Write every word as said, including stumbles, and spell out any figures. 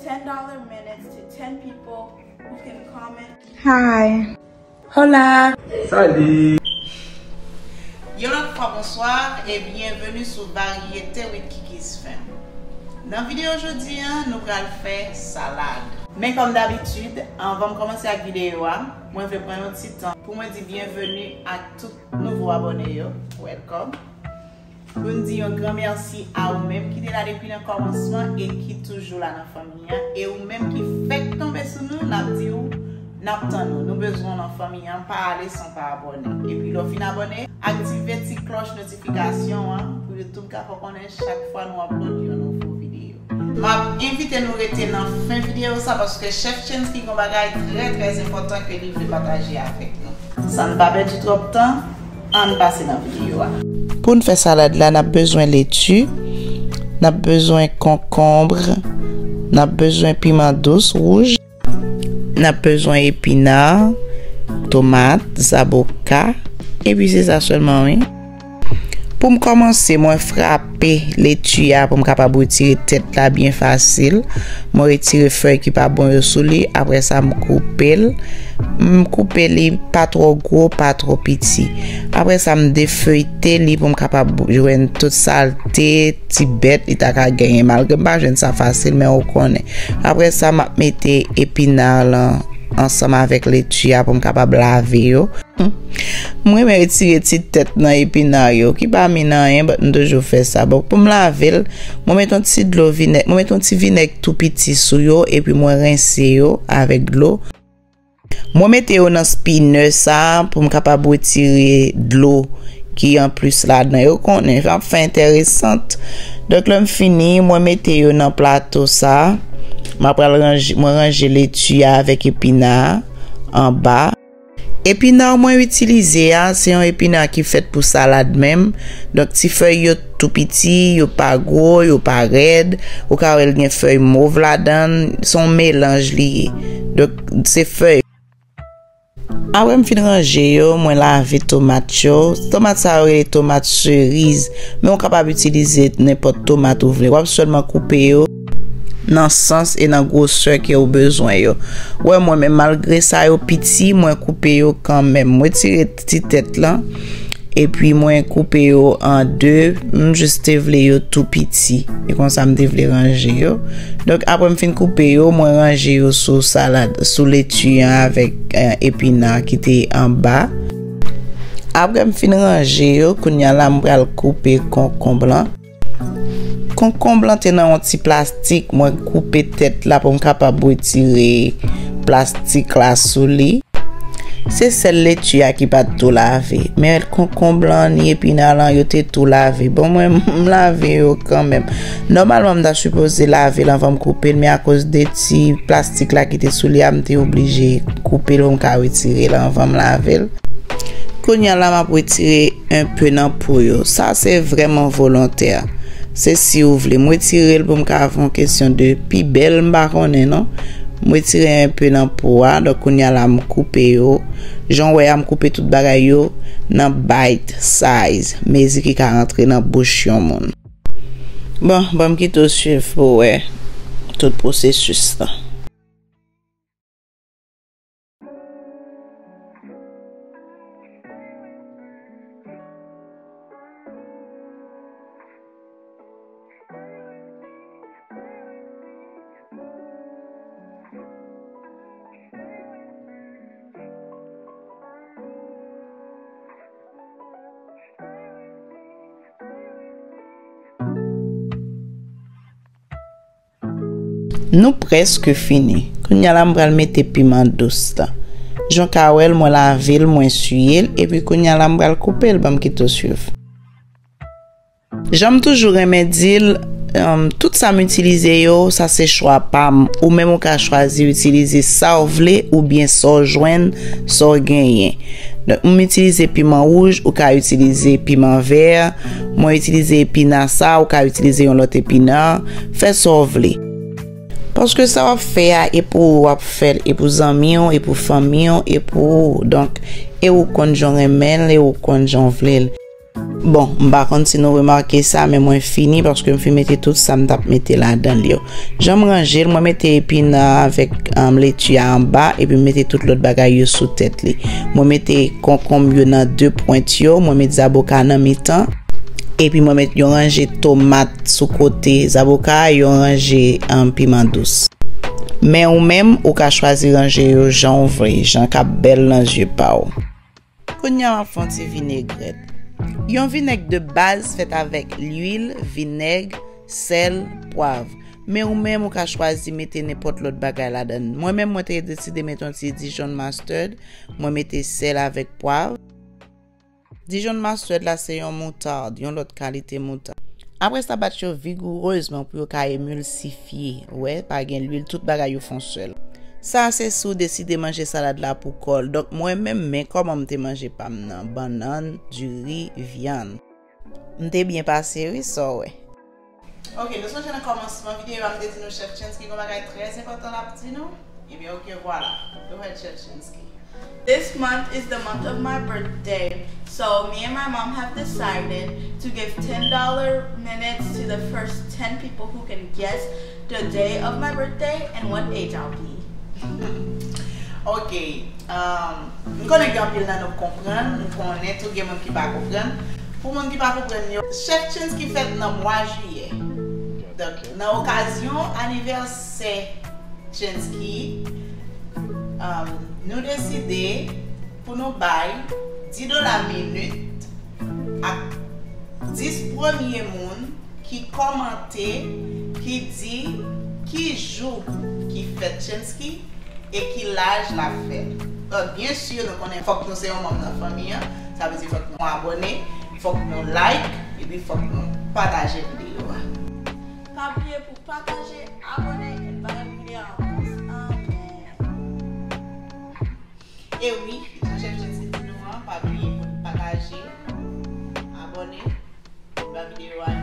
ten dollar minutes to ten people who can comment. Hi. Hola. Salut. Yon lòt fwa, bonswa e byenveni sou Variété with Kiki's Fam. Nan videyo jodi a, nou pral fè salad. Men kòm dabitid, anvan m kòmanse ak videyo a, mwen vle pran yon ti tan pou mwen di byenveni ak tout nouvo abòne yo. Welcome. Pou n di yon gran mèsi a ou menm ki te la depi nan kòmansman e ki toujou la nan fanmi an. E ou menm ki fèk tonbe sou nou, n ap di w, n ap tann ou. Nou bezwen w nan fanmi an, pa ale san w pa abòne. Epi lè w fin abòne, aktive ti klòch notifikasyon an pou YouTube ka fè w konnen chak fwa nou upload yon nouvo videyo. M ap envite nou rete nan fen videyo sa paske Chef Chensky gen yon bagay trè, trè enpòtan ke li vle pataje avèk nou. San n pa pèdi twòp tan, ann pase nan videyo a. Pou n fè salad la, n ap bezwen leti, n ap bezwen konkonb, n ap bezwen piman dous wouj, n ap bezwen epina, tomat, zaboka, epi se sa sèlman, wi. Pou m kòmanse, mwen frape leti a pou m kapab retire tèt la byen fasil. Mwen retire fèy ki pa bon yo sou li, apre sa m koupe l. M koupe li pa twò gwo, pa twò piti. Apre sa m defeyte li pou m kapab jwenn tout salte, ti bèt li ta ka genyen. Malgre m pa jwenn sa fasil, men ou konnen. Apre sa m ap mete epina lan ansanm avèk leti a pou m kapab lave yo. M renmen retire ti tèt nan epina yo, ki pa min anyen, but m toujou fè sa. Bon, pou m lave l, mwen mete yon ti dlo vinèg, mwen mete yon ti vinèg tou piti sou yo, epi mwen rense yo avèk dlo. Mwen mete yo nan spinner sa pou m kapab retire dlo ki anplis ladan yo, konnen ap fè enteresan. Donk, lè m fini, mwen mete yo nan plato sa. Mwen pral ranje, mwen ranje leti a avèk epina a anba. Epina mwen itilize a, se yon epina ki fèt pou salad menm. Donk, ti fèy yo tou piti, yo pa gwo, yo pa rèd. Ou ka wè l gen fèy mov ladan l. Se yon melanj li ye. Donk, se fèy. Apre m fin ranje yo, mwen lave tomat yo. Tomat sa yo rele tomat seriz, men ou kapab itilize nenpòt tomat ou vle. W ap sèlman koupe yo nan sans e nan gwosè ke ou bezwen yo. Wè mwen menm, malgre sa yo piti, mwen koupe yo kanmenm. Mwen retire ti tèt lan, epi mwen koupe yo an de. M jis te vle yo tou piti. E konsa m te vle ranje yo. Donk, apre m fin koupe yo, mwen ranje yo sou salad, sou leti an avèk, eh, epina ki te anba. Apre m fin ranje yo, kounye a la m pral koupe konkonb lan. Konkonb lan te nan yon ti plastik, mwen koupe tèt la pou m kapab retire plastik la sou li. Se sèl leti a ki pa t tou lave, men konkonb lan ni epina lan yo te tou lave. Bon, mwen, m lave yo kanmenm. Nòmalman, m ta sipoze lave l anvan m koupe l, men akoz de ti plastik la ki te sou li a, m te oblije koupe l pou m ka retire l anvan m lave l. Kounye a la, m ap retire enpe nan po yo. Sa se vrèman volontè. Se si ou vle. M retire l pou m ka fè yon kesyon de pi bèl, m pa konnen non. M retire enpe nan po a, donk kounye a la m koupe yo. Jan w wè a, m koupe tout bagay yo nan bite size, mezi ki ka rantre nan bouch yon moun. Bon, ban m kite w swiv pou w wè tout pwosesis lan. Nou prèske fini. Kounye a la, m pral mete piman dous la. Jan w ka wè l, mwen lave l, mwen siye l, epi kounye a la, m pral koupe l, ban m kite w swiv. Jan m toujou renmen di l, em, tout sa m itilize yo, sa se chwa pa m. Ou menm ou ka chwazi itilize sa w vle, oubyen sa w jwenn, sa w genyen. Donk, m itilize piman wouj, ou ka itilize piman vè. Mwen itilize epina sa, ou ka itilize yon lòt epina. Fè sa w vle. Paske sa w ap fè a, e pou ou w ap fè l, e pou zanmi w, e pou fanmi w, e pou ou. Donk, e ou konn jan w renmen l, e ou konn jan w vle l. Bon, m pa konn si nou remake sa, men mwen fini paske m fin mete tout sa m t ap mete ladan l yo. Jan m ranje l, mwen mete epina avèk um, leti a anba, epi m mete tout lòt bagay yo sou tèt li. Mwen mete konkonm yo nan de pwent yo, mwen met zaboka nan mitan, epi mwen met yon ranje tomat sou kote zaboka a, yon ranje um, piman dous. Men ou menm, ou ka chwazi ranje yo jan w vle, jan k ap bèl nan zye pa w. Kounye a m ap fè yon ti vinegrèt. Yon vinèg de baz fèt avèk lwil, vinèg, sèl, pwav. Men ou menm ou ka chwazi mete nenpòt lòt bagay ladan l. Mwen menm mwen te deside mete yon ti Dijon mustard, mwen mete sèl avèk pwav. Dijon mustard la se yon moutad, yon lòt kalite moutad. Apre sa bat yo vigourezman pou yo ka emilsifye. Ou wè, pa gen lwil, tout bagay yo fè yon sèl. Sa se si w deside manje salad la pou kò l. Donk mwen menm, men kòman m te manje pa m nan, bannann, diri, vyann. M te byen pase wi, sa w wè. Ok, nou sonje nan kòmansman videyo a m te di nou Chef Chensky gon bagay trè enpòtan l ap di nou? Ebyen ok, vwala. Go ahead, Chef Chensky. This month is the month of my birthday, so me and my mom have decided to give ten dollar minutes to the first ten people who can guess the day of my birthday and what age I'll be. Ok, um, m konnen gen anpil nan nou k konprann, m konnen tou gen moun ki pa konprann. Pou moun ki pa konprann yo, Chef Chensky fèt nan mwa jiyè. Donk, nan okazyon anivèsè Chensky, um, nou deside pou nou bay dis dola minit ak dis premye moun ki kòmante, ki di ki jou ki fèt Chensky e ki laj l ap fèt. Donk, byen si, nou konnen fòk nou se yon manm nan fanmi an. Sa vle di fòk nou abòne, fòk nou like, epi fòk nou pataje videyo a. Pa bliye pou pataje, abòne, e bay videyo a yon pouce en l'air. E wi, jan Chef Chensky di nou an, pa bliye pou pataje, abòne, ba videyo a